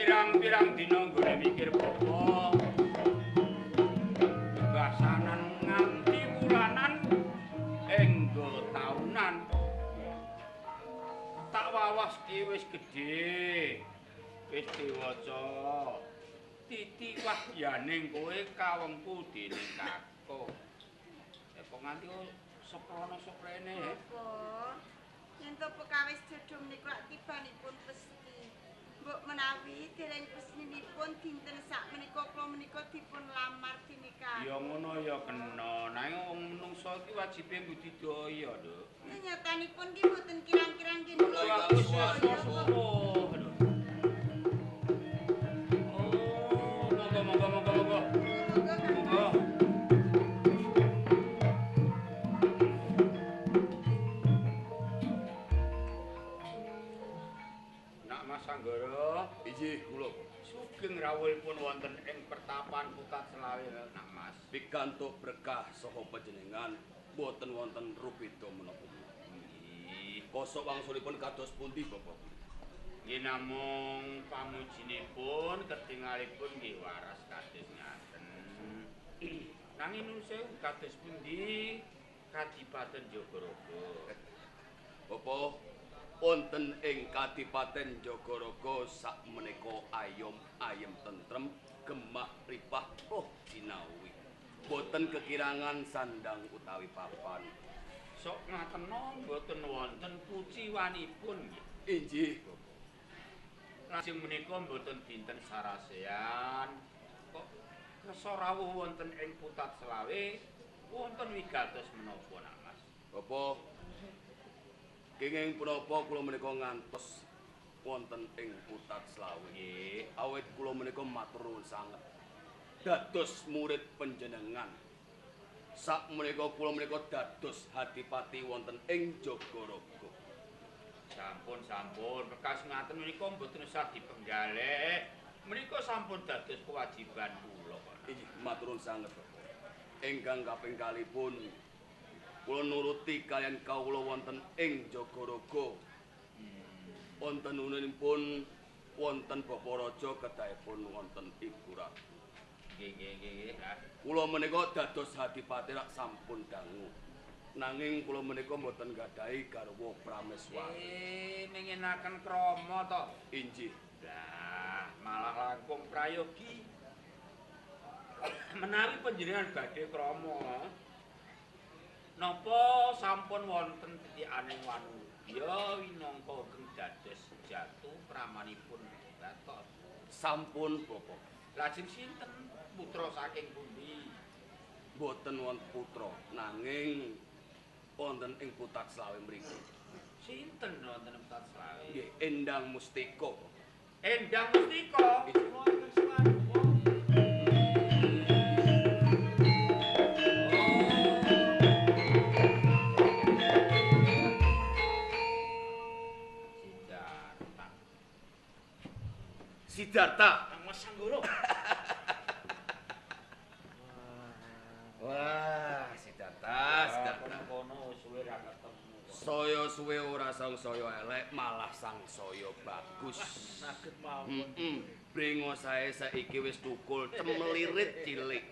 Pirang-pirang dina nggone mikir bapa. Bebasanan nganti wulanan enggo taunan. Tak wawas ki wis gedhe. Wis diwaca. Titi wahyaning kowe kawengku dening kakung. Kok nganti seprono seprene? Apa? Yen to pekawis jodho menika lak tibanipun pesti. Mbok menawi dereng pesninipun dinten sak menika kula menika dipun lamar dinikahi. Ya ngono ya kena. Nanging wong menungsa iki wajibe budidaya, Nduk. Nyatanipun ki mboten kirang-kirang nggih kula sepuh. Oh, monggo monggo monggo monggo. Monggo. Sanggara, inggih kula. Sugeng rawuhipun wonten ing pertapan Putat Selawe, Nak Mas. Pikantuk berkah saha panjenengan boten wonten rubeda menapa-menapa. Nggih. Kosok wangsulipun kados pundi, Bapak? Nggih namung pamujinipun ketingalipun nggih waras kados ngaten. Nanging nuwun sewu kados pundi Kadipaten Jagaraga? Bapak, wonten ing Kadipaten Jagaraga sakmenika ayom ayem tentrem gemah ripah roh jinawi. Boten kekirangan sandang utawi papan. Sok ngatena boten wonten kuciwanipun nggih. Inggih. Lajeng menika boten dinten sarasean. Kok kersa rawuh wonten ing Putat Selawe wonten wigatos menapa Nak Mas? Bapak, kenging punapa kula menika ngantos wonten ing Putat Selawe. Nggih. Awit kula menika matur nuwun sanget dados murid panjenengan. Sak menika kula menika dados hadipati wonten ing Jagaraga. Sampun sampun, bekas ngaten menika mboten usah dipenggalek. Menika sampun dados kewajiban kula kok. Inggih, matur nuwun sanget, Bapak. Ingkang kaping kalipun kula nuruti kaliyan kawula wonten ing Jagaraga. Wonten ununipun wonten Bapa Raja kedahipun wonten Ibu Ratu. Nggih nggih nggih. Kula menika dados hadipati rak sampun dangu. Nanging kula menika mboten gadahi garwa prameswari. Minginaken krama to? Inggih. Lah, malah langkung prayogi. Menawi panjenengan badhe krama, napa sampun wonten titikaning wanudya winangka geng dados jatuh pramanipun Gatot? Sampun, Bapak. Lajeng sinten putra saking pundi? Mboten wonten putra, nanging wonten ing Putat Selawe mriki. Sinten wonten Putat Selawe? Nggih, Endang Mustika. Endang Mustika. Siddhartha. Kang Mas Sanggara. Wah, Siddhartha, Siddhartha. Kono suwe ra ketemu. Saya suwe ora sangsaya elek, malah sangsaya bagus. Saged mawon. Brengo sae saiki wis tukul cemelirit cilik.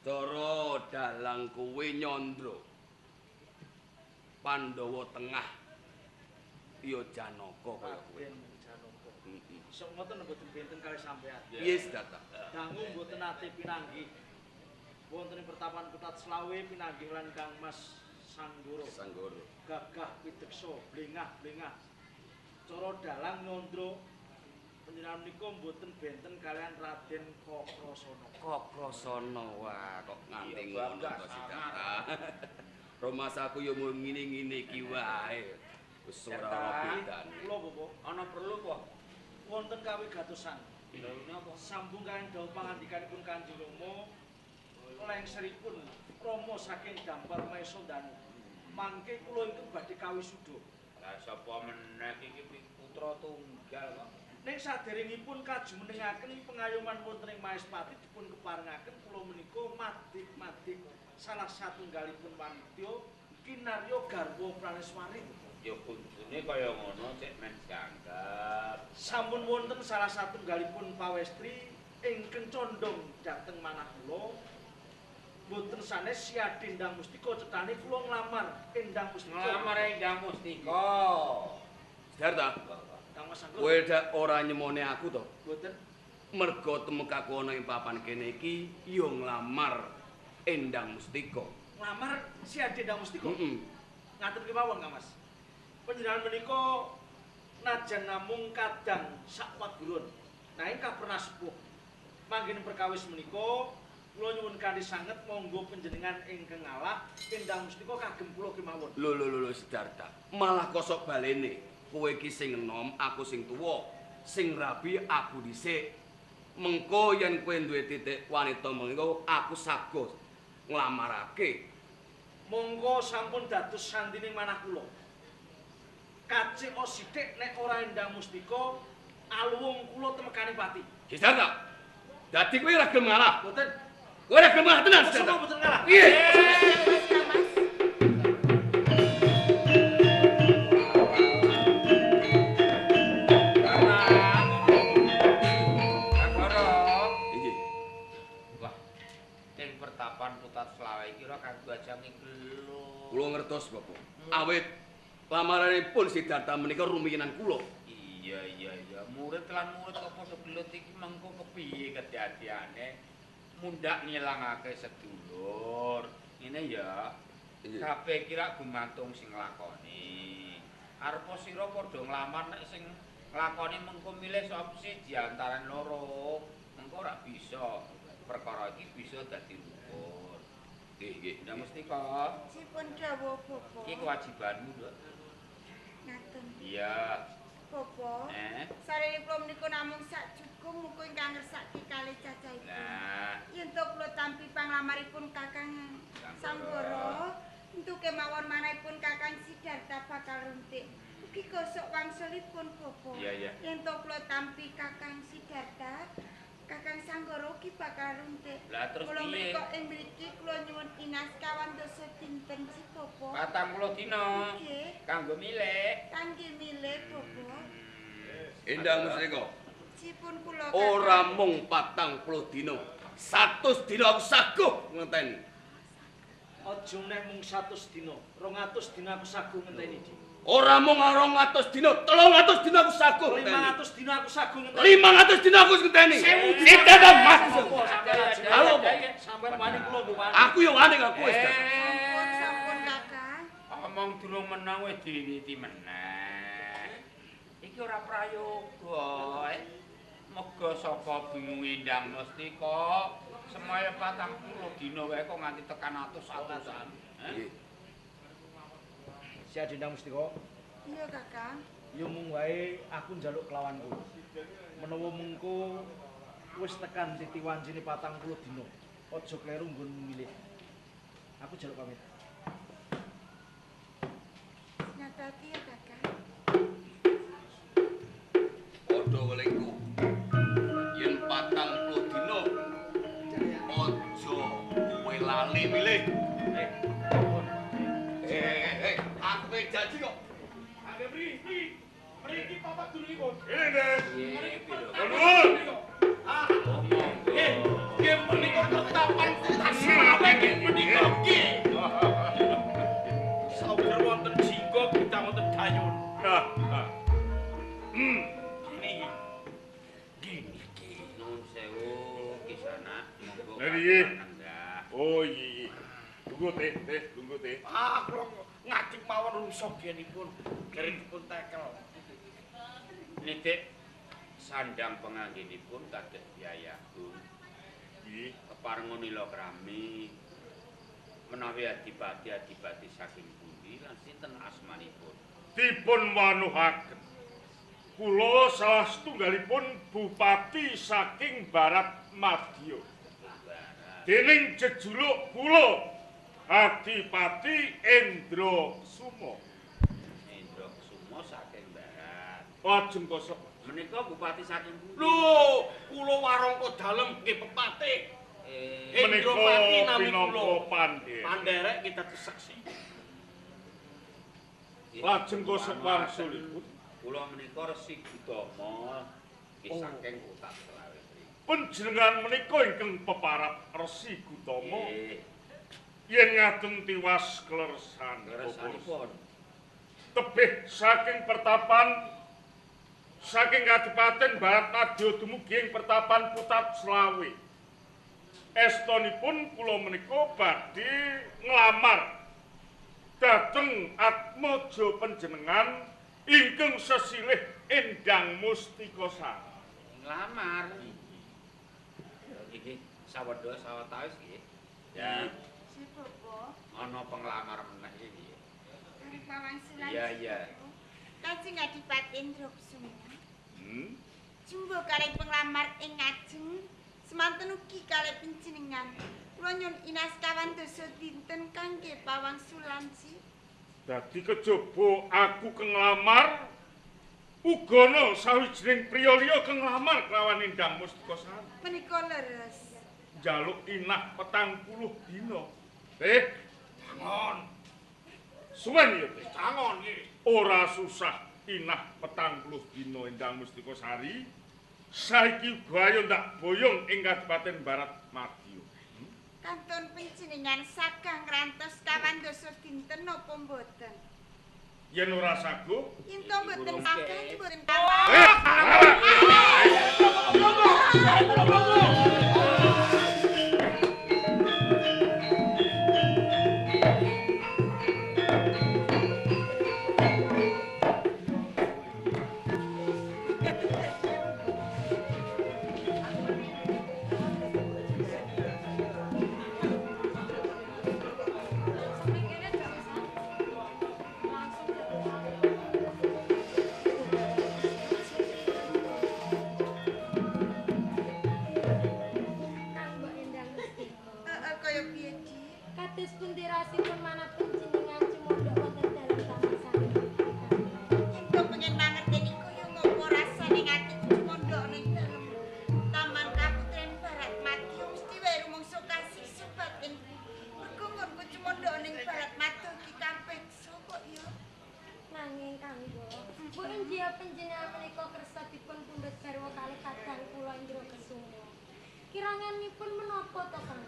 Cara dalang kuwi nyandra. Pandhawa tengah. Ya Janaka kaya kuwi. Sok ngoten mboten benten kalih sampean. Yes, Siddhartha. Dangu mboten nate pinanggih. Wonten ing pertapan Putat Selawe pinanggih lan Kang Mas Sanggara. Sanggara. Gagah pideksa blengah-blengah. Cara dalang nyandra panjenengan menika mboten benten kalian Raden Kakrasana. Kakrasana, wah kok nganti ngono to Siddhartha. Romasaku yo mung ngene-ngene iki wae. Wis ora ana bedane. Kula Bapak ana perlu kok. Wonten kawigatosan. Lha napa? Sambung kaliyan dawuh pangandikanipun Kanjeng Rama lengseripun Rama saking Dampar Maesa Danu. Mangke kula ingkang badhe kawisuda. Lah sapa meneh iki putra tunggal kok. Ning saderengipun kajumenengaken pengayoman wonten ing Maespati dipun keparengaken kula menika madik-madik salah satunggalipun wanitya kinarya garwa Praneswari. Ya kudune kaya ngono cek men jangkep. Sampun wonten salah satunggalipun pawestri ingkang condong dhateng manah kula. Mboten sanes si Adendang Mustika cethane kula nglamar Endang Mustika. Nglamar Endang Mustika. Sidarta. Kang Mas Anggur. Kowe dak ora nyemone aku to? Mboten. Mergo temekaku ana ing papan kene iki ya nglamar Endang Mustika. Nglamar si Adendang Mustika? Heeh. Ngaten kemawon Kang Mas. Panjenengan menika najan namung kadang sak paguron. Nanging pernah sepuh. Manggen perkawis menika kula nyuwun kanthi sanget monggo panjenengan ingkang ngalah Endang Mustika kagem kula kemawon. Lho lho lho Sidarta. Malah kosok balene. Kowe iki sing enom, aku sing tuwa. Sing rabi aku dhisik. Mengko yen kowe duwe titik wanita mengko aku sago nglamarake. Monggo sampun dados sandine manah kula. Kacik sithik nek ora Endang Mustika aluwung kula temekane pati. Sidarta. Dadi kowe ora gelem ngalah. Mboten. Kowe ora gelem ngalah tenan, Sidarta. Mboten ngalah. Piye? Inggih. Wah. Ing pertapan Putat Selawe iki ora kanggo ajange gelo. Kula ngertos, Bapak. Awit lamaranipun Sidarta menika rumiyinan kula. Iya iya iya, murid lan murid kok padha gelut iki mengko kepiye kedadiane? Mundhak ngilangake sedulur. Ngene ya. Kabeh iki rak gumantung sing nglakoni. Arepa sira padha nglamar nek sing nglakoni mengko milih sapa siji antarané loro, mengko ora bisa. Perkara iki bisa dadi rukun. Nggih, nggih. Ndang Mustika. Sipun dawuh Bapak. Iki kewajibanmu, Nduk. Ngaten. Iya. Bapak. Sarene kula menika namung sak jugung muga ingkang ngersake kalih cacahipun. Lah, yen to kula tampi panglamaripun Kakang Sanggara, entu kemawon manahipun Kakang Sidarta bakal runtik. Ugi gosok wangsulipun Bapak. Iya, iya. Yen to kula tampi Kakang Sidarta, Kakang Sanggara ugi bakal runtik. Lah terus kula piye? menika ing mriki kula nyuwun inas kawan dasa dinten si Bapak. 40 dina. Nggih. Kanggo milih. Kangge milih Bapak. Endang Mustika. Sipun kula Ora mung 40 dina. 100 dina aku saguh ngenteni. Aja nek mung 100 dina, 200 dina aku saguh ngenteni, Dik. Ora mung 200 dina, 300 dina aku saguh ngenteni. 500 dina aku saguh ngenteni. 500 dina aku ngenteni. Sidarta Mas. Halo, sampean wani kula nggih wani. Aku yo wani karo kowe, Sidarta. Sampun sampun Kakang. Omong durung menang wis diwiti meneh. Iki ora prayoga. Mega saka bingung Endang Mustika semaya 40 dina wae kok nganti tekan atus-atusan. Nggih. Si Adendang Mustika. Iya, Kakang. Ya mung wae aku njaluk kelawan kowe. Menawa mengko wis tekan titi wancine 40 dina, aja kleru nggon milih. Aku njaluk pamit. Nyatati ya, Kakang. Padha welingku. Yen 40 dina aja kowe lali milih. Aku janji kok. Angge mriki. Mriki papat duluripun. Nggih, Nuwun. Ah, nggih. Nggih menika tetapan selawe nggih menika nggih. Sauger wonten jingga kita wonten dayun. Gini. Gini iki. Nuwun sewu Kisana, monggo. Oh iya. Tunggu teh, tunggu teh. Ah, kula ngajeng mawon rusak genipun, dereng dipun tekel. Nitik sandang penganggenipun kados biayagung. Nggih. Keparenga nila krami menawi adipati-adipati saking pundi lan sinten asmanipun? Dipun wanuhaken. Kula salah setunggalipun bupati saking Barat Madya. Dening jejuluk kula Adipati Endra Suma. Endra Suma saking Barat. Lajeng kosok menika bupati saking pundi? Lho, kula warangka dalem nggih pepate. Menika Endropati nami pinangka kula. pandherek. Pandherek kita seksi. Lajeng kosok wangsulipun. Kula menika Resi Gutama nggih saking Putat Selawe mriki. Panjenengan menika ingkang peparap Resi Gutama. Nggih. Yen ngaten tiwas kleresan Kleresanipun. Tebih saking pertapan saking Kadipaten Barat Madya dumugi ing pertapan Putat Selawe. Estonipun kula menika badhe nglamar dhateng atmaja panjenengan ingkang sesilih Endang Mustikasari. Nglamar. Iki sawedha sawetawis nggih. Ya. Si Bapak. Ana penglamar meneh iki. Arep pawangsulan. Iya, iya. Kanjeng Adipati Indra Kusuma. Jumbo kalih penglamar ing ngajeng semanten ugi kalih panjenengan. Kula nyuwun inas kawan dasa dinten kangge pawangsulan si. Dadi kejaba aku kenglamar ugana sawijining priya liya kenglamar kelawan Endang Mustikasari. Menika leres. Njaluk inah 40 dina. Tangon. Suwen ya, Teh. Tangon iki. Ora susah inah 40 dina Endang Mustikasari. Saiki uga ayo ndak boyong ing Kadipaten Barat Madya. Kantun panjenengan sagah ngrantos kawan dasa dinten napa mboten? Yen ora saguh, yen to mboten sagah mboten. Kiranganipun menapa to Kang?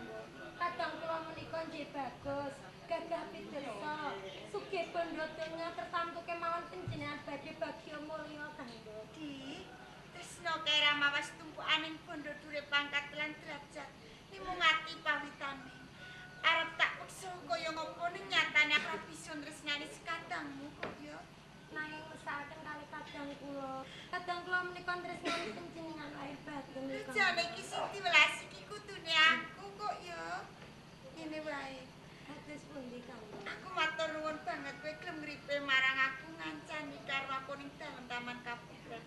Kadang kula menika nggih bagus, gagah pideksa, sugih bondo donya tertamtu kemawon panjenengan badhe bagya mulya Kang. Di tresna kaya mawas tumpukaning bondo dure pangkat lan derajat nimung ati pawitane. Arep tak peksa kaya ngopo ning nyatane aku ora bisa tresnani sekadangmu kok ya. Nanging mesakaken kali kadang kula. Kadang kula menika tresnani panjenengan lahir batin. Jane iki sing diwelas iki kudune aku kok ya. Ngene wae. Kados pundi Kang? Aku matur nuwun banget kowe gelem ngripe marang aku ngancani karo aku ning dalem Taman Kaputren.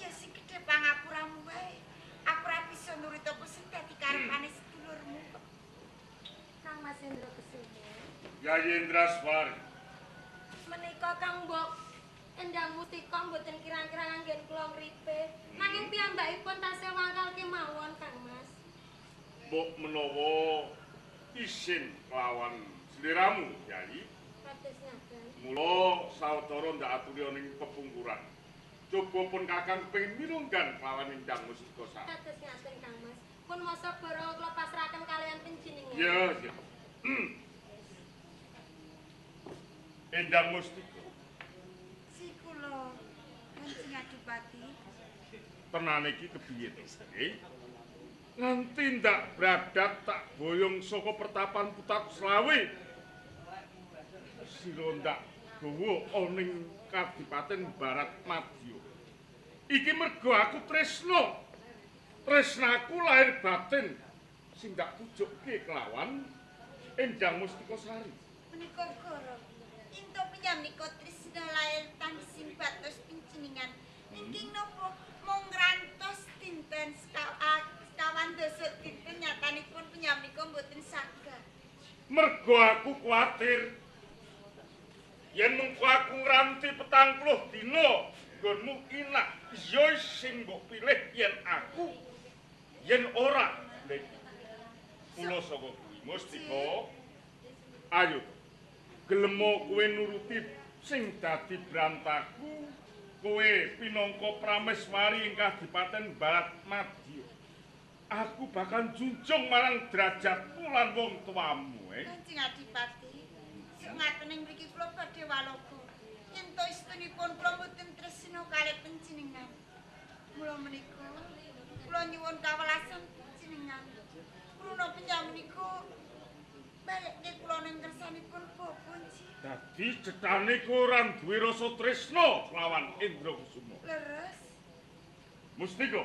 Iya sing gedhe pangapuramu wae. Aku ora bisa nurut apa sing dadi karepane sedulurmu kok. Kang Mas Indra Kesumo. Yayi Indraswari. Menika Kang Mbok Endang Mustika mboten kirang-kirang anggen kula ngripe. Nanging piyambakipun tasih wangkal kemawon Kang Mas. Mbok menawa isin kelawan sliramu, Yayi. Kados ngaten. Mula sawetara ndak aturi ning pepungkuran. Coba pun Kakang kepengin mirunggan kelawan Endang Mustikasari. Kados ngaten Kang Mas. Pun masa bara kula pasrahaken kalian panjenengan. Ya, ya. Endang Mustika. Si kula Kanjeng Adipati. Tenane iki kepiye to? Nganti ndak bradak tak boyong saka pertapan Putat Selawe. Sira ndak gawa ning Kadipaten Barat Madya. Iki mergo aku tresna. Tresnaku lahir batin sing ndak pujukke kelawan Endang Mustikasari. Menika goro. Into penyamnika tresna lahir tansing batos panjenengan. Ingking napa mung ngrantos dinten sekawan dasa dinten nyatanipun penyamnika mboten saged. Mergo aku kuwatir yen mengko aku ngranti 40 dina nggonmu inak ya sing mbok pilih yen aku yen ora. Lha kula saka kuwi Mustika, ayo gelemo kowe nuruti sing dadi brantaku Kowe pinangka prameswari ing Kadipaten Barat Madya. Aku bakal junjung marang derajatmu lan wong tuamu, eh. Kanjeng Adipati, sok ngaten ing mriki kula badhe waloga. Yen to istunipun kula mboten tresna kalih panjenengan. Mula menika kula nyuwun kawelasan panjenengan. Kruna panjenengan balekke kula ning kersanipun bapa nji. Dadi cethane kowe ora duwe rasa tresna lawan Indra Kusuma. Leres. Mustika.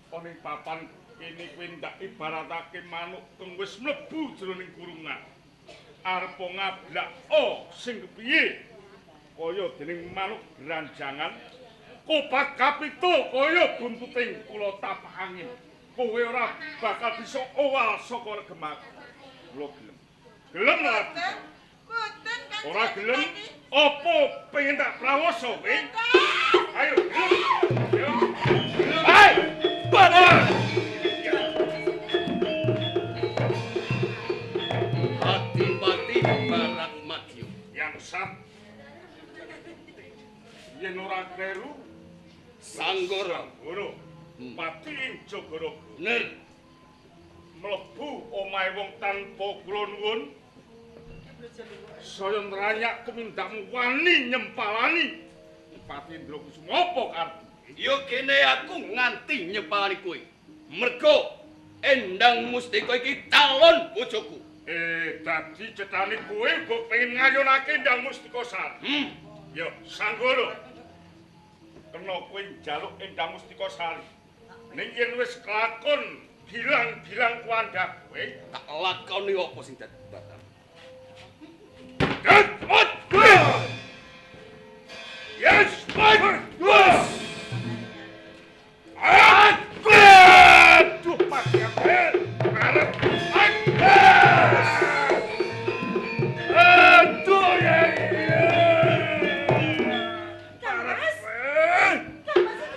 Ana ing papan kene kowe ndak ibaratake manuk kang wis mlebu jroning kurungan. Arep ngablak oh sing kepiye? Kaya dening manuk branjangan kopat kapito kaya buntuting kula tapak angin. Kowe ora bakal bisa owal saka regemak. Kula gelem. Gelem ora? Mboten Kanjeng. Ora gelem. Apa pengen tak prawasa kowe? Ayo gelem. Ayo. Hai! Banar! Adipati Barat Madya. Yang sat. Yen ora kleru Sanggara. Sanggara. Pati ing Jagaraga. Bener. Mlebu omahe wong tanpa kula nuwun. Saya nranyak tumindakmu wani nyempalani Pati Indra Kusuma apa karepmu? Ya kene aku nganti nyepalani kowe. Mergo Endang Mustika iki calon bojoku. Dadi cethane kowe uga pengen ngayunake Endang Mustika Sari. Ya, Sanggara. Kena kowe njaluk Endang Mustika Sari. Ning yen wis kelakon bilang-bilang kuandhak kowe, tak lakoni apa sing dadi batal. Yes, yes. Aduh, mati aku. Aduh, ya. Kang Mas. Kang Mas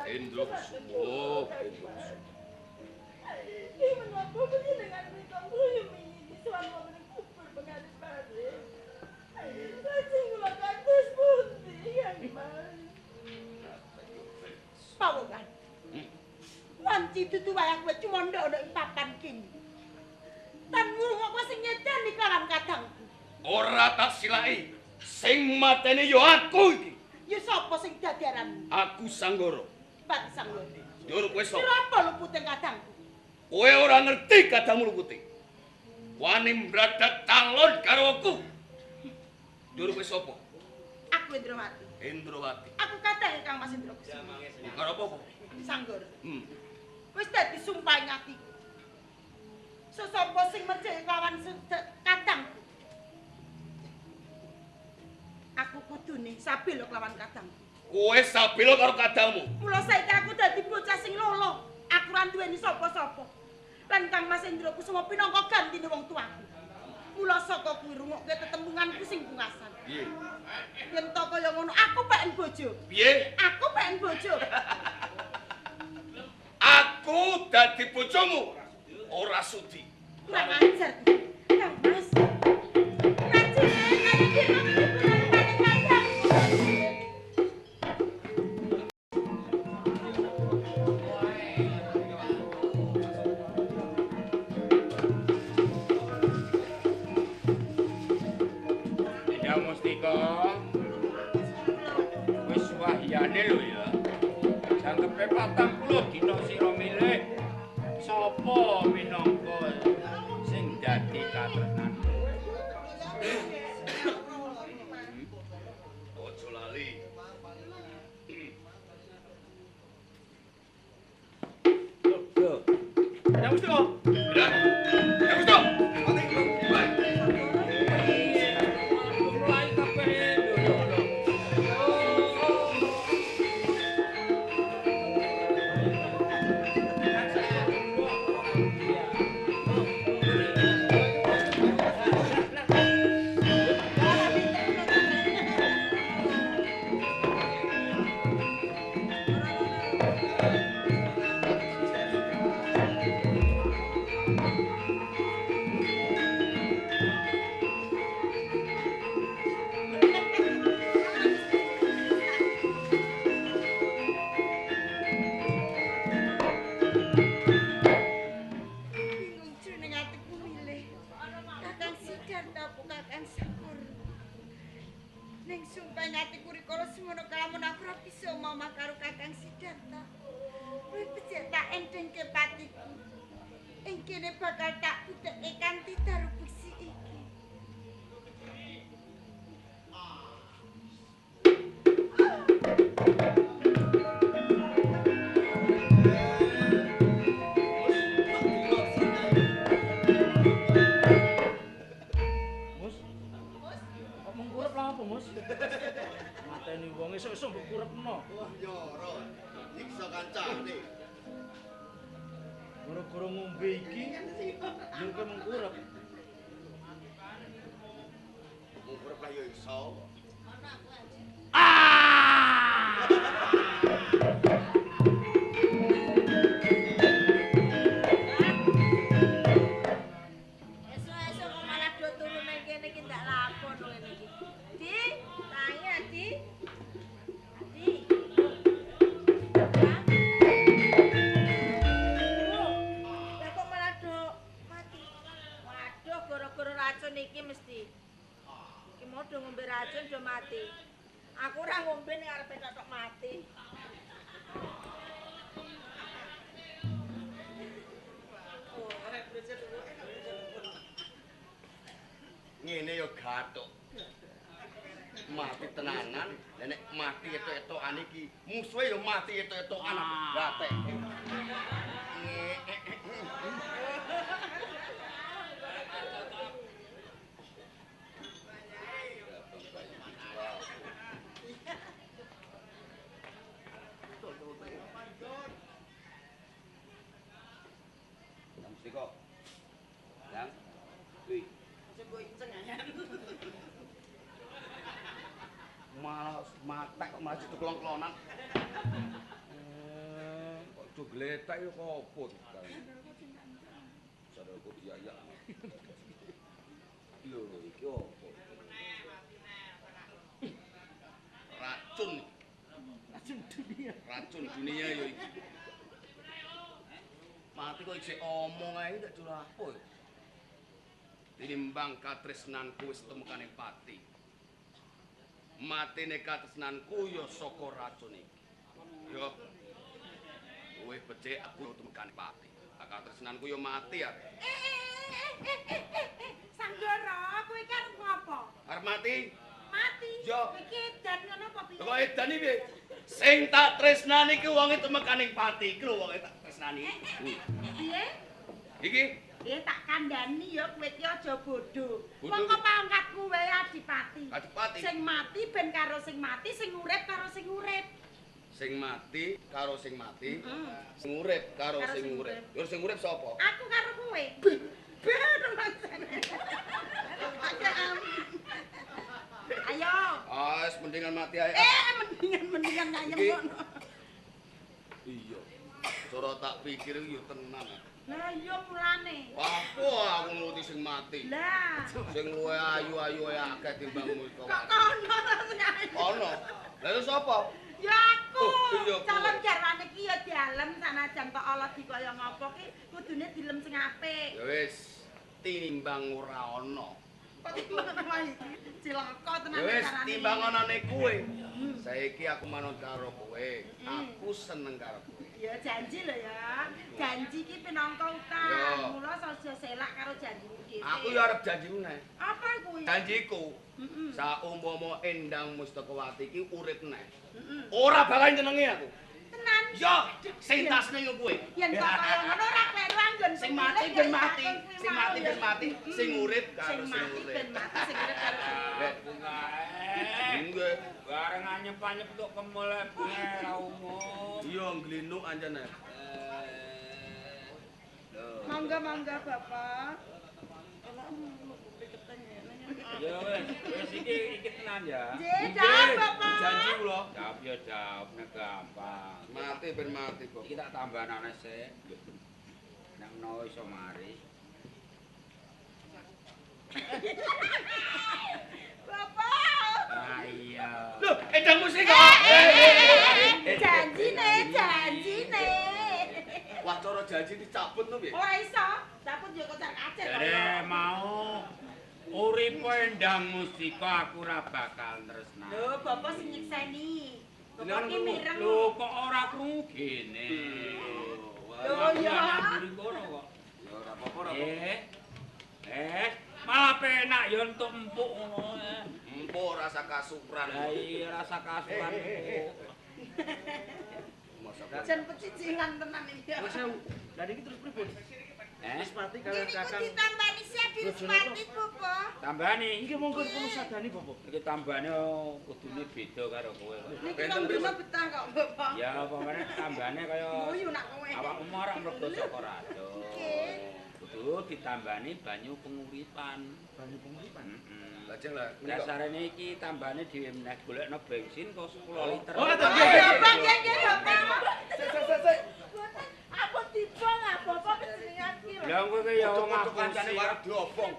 Indra Kusuma. Indra Kusuma, Indra Kusuma. Menapa panjenengan menika ngruyumi sowan wonten kubur pengantin pari. Lajeng kula kados pundi, Kang Mas? Pawongan. Wanci dudu wayang kowe cumandha ana ing papan kene. Tan ngurung kowe sing nyedani kelawan kadangku. Ora tak silai. Sing mateni ya aku iki. Ya sapa sing dadi aranmu? Aku Sanggara. Pati Sanggara. Njur kowe sapa? Sira apa lupute kadangku? Kowe ora ngerti kadangmu lupute. Wani mbradak calon garwaku. Njur kowe sapa? Aku Indrawati. Indrawati. Aku kadange Kang Mas Indra Kusuma. Karo apa? Sanggara. Wis dadi sumpah ing atiku. Sesapa sing merjeki kawan kadangku. Aku kudune sabela kelawan kadangku. Kowe sabela karo kadangmu. Mula saiki aku dadi bocah sing lolo. Aku ora duweni sapa-sapa. Lan Kang Mas Indra Kusuma pinangka gantine wong tuaku. Mula saka kuwi rungokke tetembunganku sing pungasan. Piye? Yen to kaya ngono aku pengen bojo. Piye? Aku pengen bojo. Aku dadi bojomu ora sudi. Kurang ajar. Kang Mas. Rajin kaya Ya Mustika. Wis wahyane lho ya. Jangkepe 40 dina sira milih sapa minangka sing dadi katresnanmu. Ojo lali. Ya Mustika. Ya Mustika. Mulai kabeh lho lho. Bingung jroning atiku milih. Kakang Sidarta apa Kakang Sakur. Ning sumpah atiku rikala semono kalamun aku ora bisa omah karo Kakang Sidarta. Luwih becik tak endhengke patiku. Ing kene bakal tak butekke kanthi daru beksi iki. Mus. Kok mengkurep lah apa, Mus? Mateni wong esuk-esuk mbok kurepno. Wah, nyoro. Nyiksa kancane. Gara-gara ngombe iki yo kowe mengkurep. Mengkurep lah yo iso. Esuk-esuk kok malah do turu nang kene iki ndak lapor lho ngene iki. Di, tangi Adi. Adi. Hah? Lah kok malah do mati. Waduh, gara-gara racun iki mesti. Iki mau do ngombe racun do mati. Aku ora ngombe ning arepe tok mati. Ngene ya gathuk. Mati tenanan, lah nek mati etok-etokan iki, musuhe ya mati etok-etokan gatek. Yang mesti kok. Yang kuwi malah matek kok malah diteklon-klonan. Kok do gletak yo opo to? Saudaraku diayak. Lho iki opo? Racun. Racun dunia. Racun dunia yo iki. Mati kok isih omong ae ndak apa ya. Tinimbang katresnanku wis temukane pati. Matine katresnanku ya saka racun iki. Yo. Luwih becik aku temukane pati. Katresnanku ya mati ya. Sanggara, kowe iki arep ngopo? Arep mati. Mati. Yo. Iki edan ngono apa piye? Kok edan iki piye? Sing tak tresnani iki wonge temekaning pati iki lho wonge tak tresnani. Piye? Iki Tak kandhani ya kowe iki aja bodho. Wong kok pangkatku wae adipati. Adipati. Sing mati ben karo sing mati, sing urip karo sing urip. Sing mati karo sing mati, sing urip karo sing urip. Yo sing urip sapa? Aku karo kowe. Ben mangsane. Ayo. Ah, wis mendingan mati ae. Mendingan ngayem ngono. Iya. Cara tak pikir yo tenan. Lah iya mulane. Wah, aku nuruti sing mati. Lah, sing luwe ayu-ayu akeh timbang kok. Kok kono ta sing ayu? Kono. Lah terus sapa? Ya aku. Oh, calon garwane iki ya dialem sanajan kok ala dikaya ngopo ki kudune dilem sing apik. Ya wis, tinimbang ora ana. Cilaka tenan Ya wis, timbang anane kowe. Saiki aku manut karo kowe. Aku seneng karo kowe. Ya janji lho ya. Janji ki pinangka utang. Mula aja selak karo janjimu dhewe. Aku ya arep janji meneh. Apa kuwi? Janjiku. Saumpama Endang Mustakawati iki urip neh. Ora bakal nyenengi aku. Tenan. Yo, sing tak senengi kowe. Yen kok kaya ngono ora kleru anggon sing mati ben mati, sing mati ben mati, sing urip karo sing urip. Ben mati sing urip karo sing urip. Nggih. Bareng anyep-anyep tok kemul bunga ra umum. Iya nglinuk anjen. Mangga mangga Bapak. Ya wis, wis iki tenan ya. Nggih, jawab Bapak. Janji kula. Jawab ya jawab nek gampang. Mati ben mati, Bapak. Iki tak tambahanane sik. Nek menawa iso mari. janji dicabut to piye? Ora iso, cabut ya kocar kacir. Jare mau uripe Endang Mustika aku ora bakal tresna. Lho, bapak sing nyekseni. Bapak ki mireng. Lho kok ora krungu gene. Lho ya. Mburi kono kok. Ya ora apa-apa ora apa. Malah penak ya entuk empuk ngono. Empuk rasa kasuran. Lah iya rasa kasuran empuk. Jan pecicilan tenan iki. Wis lha niki terus pripun? Respati kalian kakang. Niku ditambani siap Respati, Bapak. Tambani. Nggih monggo kula sadani, Bapak. Iki tambane kudune beda karo kowe kok. Niki rong dina betah kok, Bapak. Ya apa meneh tambane kaya guyu nak kowe. Awakmu ora mlebu saka racun. Nggih. Kudu ditambani banyu penguripan. Banyu penguripan. Heeh. Lajeng lah dasarane iki tambane dhewe meneh golekno bensin kok 10 liter. Oh, nggih, nggih, nggih, Bapak. Sik sik sik sik. Aku tiba ngapa-apa jenengan iki lho. Lah kowe ki ya wong kancane arep diobong.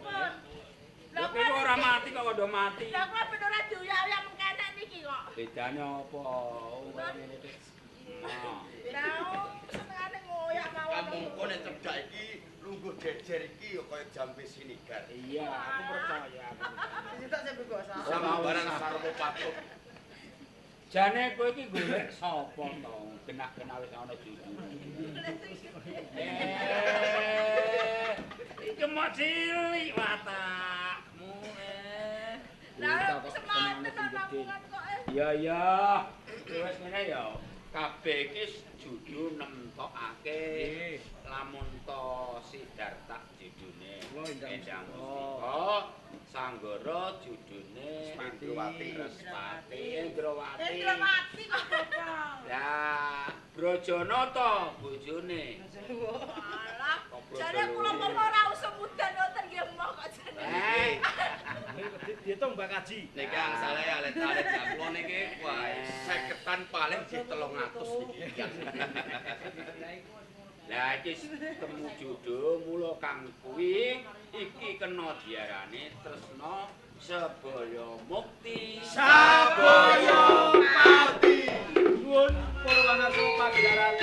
Lah kowe ora mati kok udah mati. Lah kowe ben ora diuyak-uyak mengkenek niki kok. Bedane apa? Ngene iki. Lah senengane ngoyak mawon. Kampungku nek cedhak iki lungguh jejer iki ya kaya jambe sinigar. Iya, aku percaya. Sitok sing bebas. Sama barang sarwa patut. Jane kowe iki golek sapa to? Genah-genah wis ana judul. Iki mok cilik watakmu. Lah semangat tenan kok. Iya iya. Wis ngene ya. Kabeh iki judul nemtokake. Lamun to Sidarta judune Endang Mustika, Sanggara judune Indrawati, Respati, Indrawati. Indrawati kok Bapak. Lah, Brojana to bojone. Alah, jare kula kok ora usum udan wonten nggih moh kok jane. Diitung Mbak Kaji. Niki angsale alit-alit ya kula niki wah 50-an paling nggih 300 niki. Lah iki temu judul mula kang kuwi iki kena diarani tresna sebaya mukti. Sabaya pati. Nuwun para wanarsa pagelaran